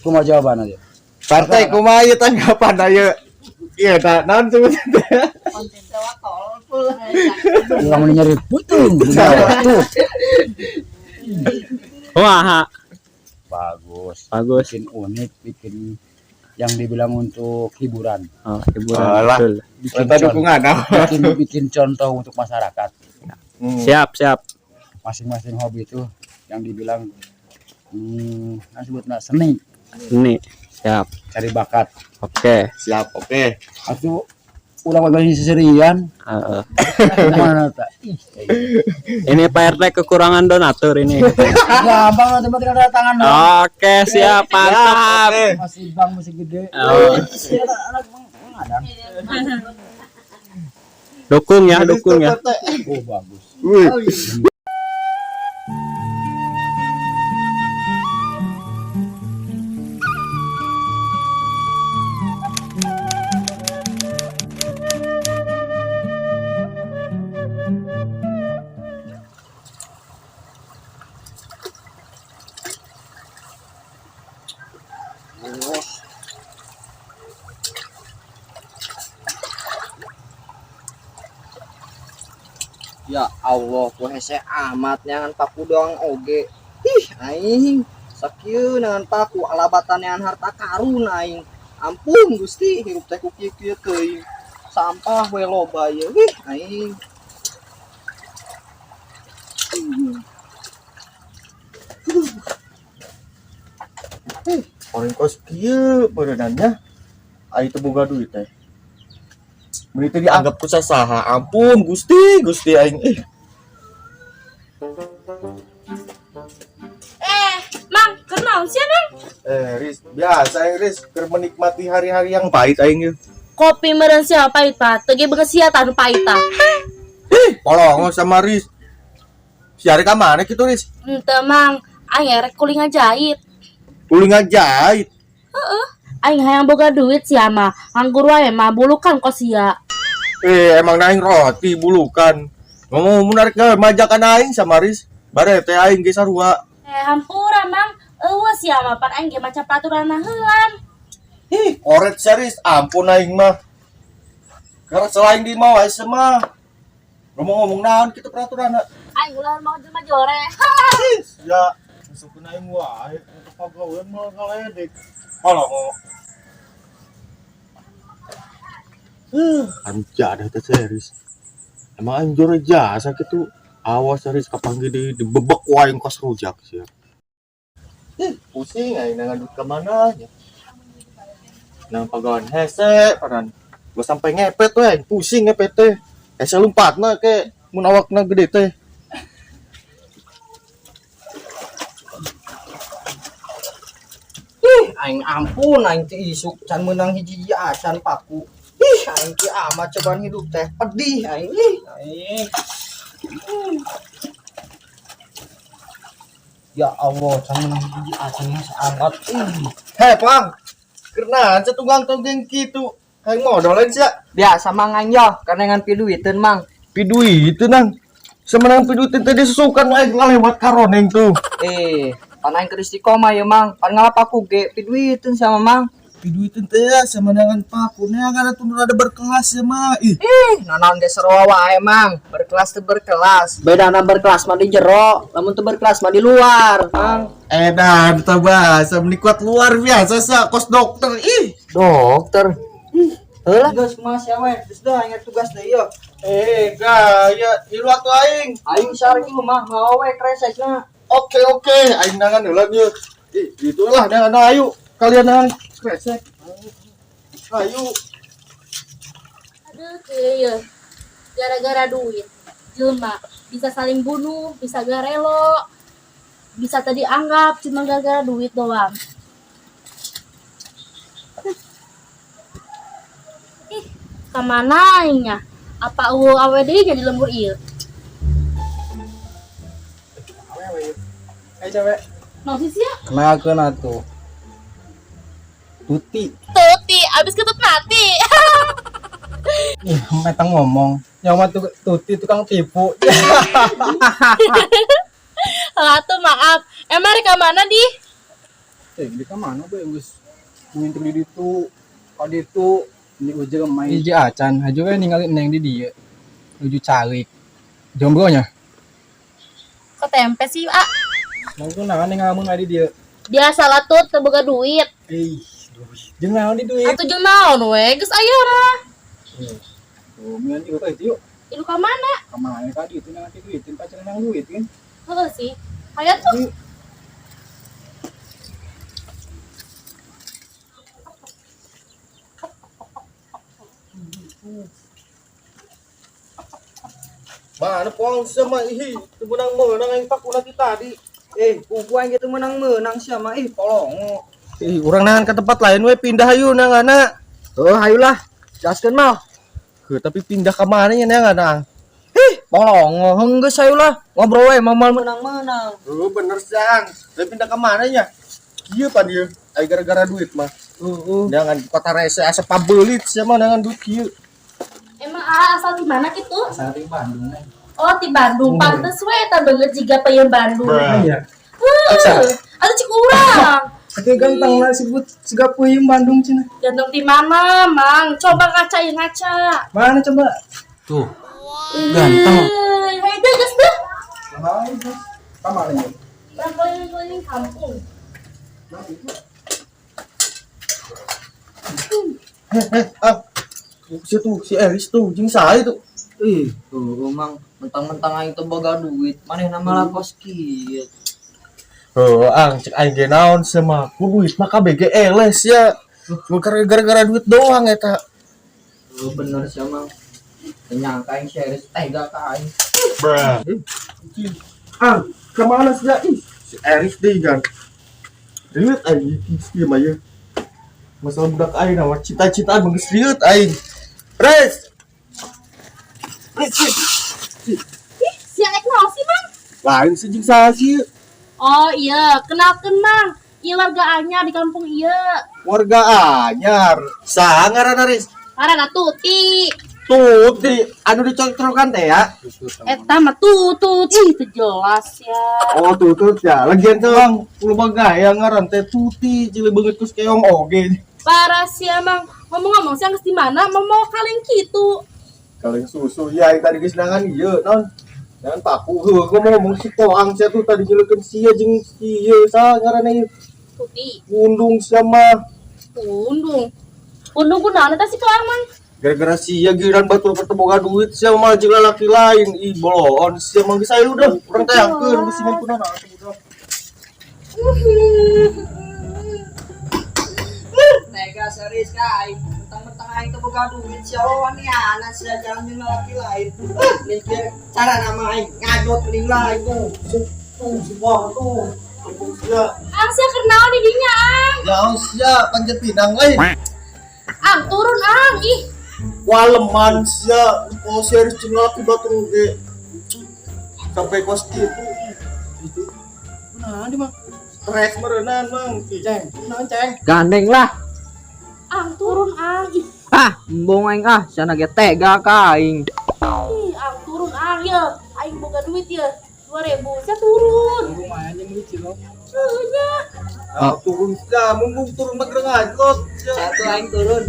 Kumaha jawabanna dia? Partai kumaha ieu tanggapan ayeuna? Iya, nah, naon sebutnya teh? Urang mun nyeri putung. Tuh. Wah, Bagus. Bagus. Bikin unik, bikin yang dibilang untuk hiburan. Oh, hiburan. Alah. Betul. Bikin, Minta dukungan apa? bikin bikin contoh untuk masyarakat. Siap, siap. Masing-masing hobi itu yang dibilang sebutnya seni, Ini. Siap. Cari bakat. Oke. Siap, oke. Atau ulang bagi seserian Heeh. mana tak? Ih, kayak gitu. Ini Pak RT kekurangan donatur ini. Gampang lah, tempat tinggal tangan dong. Oke, siap, mantap. Oke. Masih bang masih gede. Oh. Iya, anak bang ada. Dukung ya, dukung ya. Oh, bagus. Wih. Ya Allah, ku hese amat neangan paku doang oge. Ih, aing sakieu neangan paku alabatan neangan harta karun aing. Ampun Gusti, hirup teh ku kieu-kieu teuing. Sampah we loba ieu. Ih, aing. Orang kos kieu beunannya. Ari teu boga duit teh. Mun teu dianggap ku sasaha. Ampun Gusti, Gusti aing ih. Eh, Mang, kenal sih, Mang? Eh, Riz, biasa aing Riz keur menikmati hari-hari yang pahit aing ieu. Kopi meren siapa pahit, Pak? Teu ge beungeut sia tah nu pahit tah. Ih, polongo sama Riz. Si ari ka mana kitu, Riz? Henteu, Mang. Aing erek kuli ngajahit. Kuli ngajahit. Aing hayang boga duit sia mah. Nganggur wae mah bulukan kos sia. Eh, emang aing roti bulukan. Ngomong menarik ke majakan aing sama Riz. Bare teh aing ge sarua. Eh, hampura, Mang. Eueuh sia mah pan aing ge maca peraturan heulan. Ih, koret seris, ampun aing mah. Karena selain di mau aing mah. Ngomong-ngomong naon kitu peraturan. Aing ulah mau jelema jore. Ya, masukin aing wae untuk pagawean malah ngaledek. Kalau ngomong anjada teh seris. Emang aing jore jasa kitu. Awas seris kapanggih di bebek wae kos rujak sia. Ih, pusing aing nangan duit ka mana nya. Nang pagawean hese paran. Gua sampai ngepet we aing pusing ngepet teh. Hese lompatna ke mun awakna gede teh. Ih, aing ampun aing teh isuk can meunang hiji-hiji acan paku. Ih, aing ki amat cobaan hidup teh pedih aing. Ih, aing. Ya Allah, can meunang hiji acan mah amat. Ih. Hei, Pang. Keunaan satunggang tonggeng kitu. Hayang modal lain sia. Biasa mang aing yo, karena ngan piduiteun mang. Piduiteun nang. Semenang piduiteun teh disusukan aing ngalewat karoneng tuh. Eh, pan aing keur istiqomah ya mang, pan ngalapaku ge piduiteun sama mang. Piduiteun teh ya semenangan paku neangan atuh nu rada berkelas ya mah. Ih, Ih, nanaon ge sarua wae mang, berkelas teu berkelas. Bedana berkelas mah di jero, lamun teu berkelas mah di luar, mang. Edan teh bahasa menikmat luar biasa sa kos dokter ih. Dokter. Ih, heula geus kumaha sia we, geus dah ingat tugas deui yo. Eh, gaya ilu atuh aing. Aing sare ieu mah mawa we kresekna. Oke oke, aing nangan heula ieu. Ih, itulah nangan ayo. Kalian nangan kresek. Ayo. Aduh, iya. Gara-gara duit, jelema bisa saling bunuh, bisa garelo, bisa tadi anggap cuma gara-gara duit doang. Ih, kemana aingnya? Apa eueuh awe deui jadi lembur ieu? Ayo cewek. Mau sih sia? Kenalkeun atuh. Tuti. Tuti, abis ketut mati. Ih, metang ngomong. Nyawa tuh Tuti tukang tipu. Lah tuh maaf. Emang rek mana di? Di ka mana bae geus nguinter di ditu. Ka ditu ini ujung main. Hiji acan, haju we ningali neng di dieu. Nuju calik. Jomblo nya. Kok tempe sih, ah? Mau tuh naon neng ngalamun di dieu. Biasa lah tut, teu boga duit. Ih, duit. Jeung naon di duit? Atuh jeung naon we, geus aya mah. Tuh, mian ieu ka itu yuk. Ilu ka mana? Ka mana ka ditu nang duitin pacar nang duit kan. Heeh sih. Hayo tuh. Mana poang sama ihi, teu meunang-meunang aing pakuna ti tadi. Kuku aing gitu menang-menang sia mah ih polongo. Ih, urang nangan ke tempat lain we pindah hayu nangana. Heuh, hayulah. Gaskeun mal. Heuh, tapi pindah ka mana nya nangana? Ih, polongo geus hayulah. Ngobrol we moal menang-menang. Heuh, bener sang. Tapi pindah ka mana nya? Kieu pan ieu, ai gara-gara duit mah. Heeh. Jangan kota rese asa pabelit sia mah nangan duit kieu. Emang ah asal di mana gitu? Asal di Bandung. Neng. Oh, di Bandung. Pantes we eta beungeut jiga peuyeum Bandung. Iya. Heuh. Atuh cik urang. Tapi ganteng lah sebut siga peuyeum Bandung cenah. Ganteng di mana, Mang? Coba ngaca ya ngaca. Mana coba? Tuh. Ganteng. Hayo deh, geus deh. Hai, Bos. Ka mana nya? Urang keliling-keliling kampung. Ah. Si tuh, si Eris tuh, jeung saha itu? Ih, tuh mang mentang-mentang aing teu boga duit, manehna malah kos kieu. Heuh, ang cek aing ge naon sia mah. Ku duit mah kabeh ge eles ya. Cuma gara-gara duit doang eta. Heuh, bener sia mang. Teu nyangka aing si Eris tega ka aing. Ang, kemana sih ya? Ih, si Eris deh kan. Riut aing iki mah ye. Masalah budak aing nama cita-citaan bagus riut aing. Res. Res. Res. Ih, sia ek naon sih, Mang? Lain sih jeung saha sih? Oh iya, kenalkeun Mang. Ieu warga anyar di kampung ieu. Warga anyar. Saha ngaranna Ris? Ngaranna Tuti. Tuti, anu dicotrokan teh ya. Eta mah tutut. Ih, teu jelas ya. Oh, tutut ya. Lagian teh Bang, loba gaya ngaran teh Tuti, cilik beungeut kus keong oge. Parah sia, Mang. Ngomong-ngomong sia geus di mana? Mau mau kaleng kitu. Kaleng susu ya yang tadi geus nangan ieu non. Jangan paku heuh gua mau ngomong si toang sia tuh tadi jelekeun sia jeung si ieu saha ngaranna ieu. Tuti. Undung sia mah. Undung. Undung kunaon eta si toang, Mang? Gara-gara sia giliran batur ketemu duit sia malah jeung lalaki lain. Ih boloon sia mah geus ayo udah urang tayangkeun bisi mah kunaon atuh udah. Tega serius ka aing. Mentang-mentang aing teu boga duit sia waniana sia jalan jeung lalaki lain. Mikir cara nama aing ngajot mending lah itu. Tuh si buah tuh. Tuh sia. Ang sia keur naon di dinya, Ang? Ya sia panjat pinang lain. Ang turun, Ang. Ih, Waleman sia oh sia harus jeung lalaki batur oge. Sampai kos kitu. Itu. Kunaon di mah? Stres meureunan Mang. Ceng, kunaon ceng? Gandeng lah. Ang turun, Ang. Ih, Ah, embung aing ah, sia ge tega ka aing. ih, Ang turun, Ang ya. Aing boga duit ya. 2000, sia turun. Lumayan jeung duit cilok. Heuh nya. Ah, turun sia, mumpung turun mah gereng ngajot sia. Satu aing turun.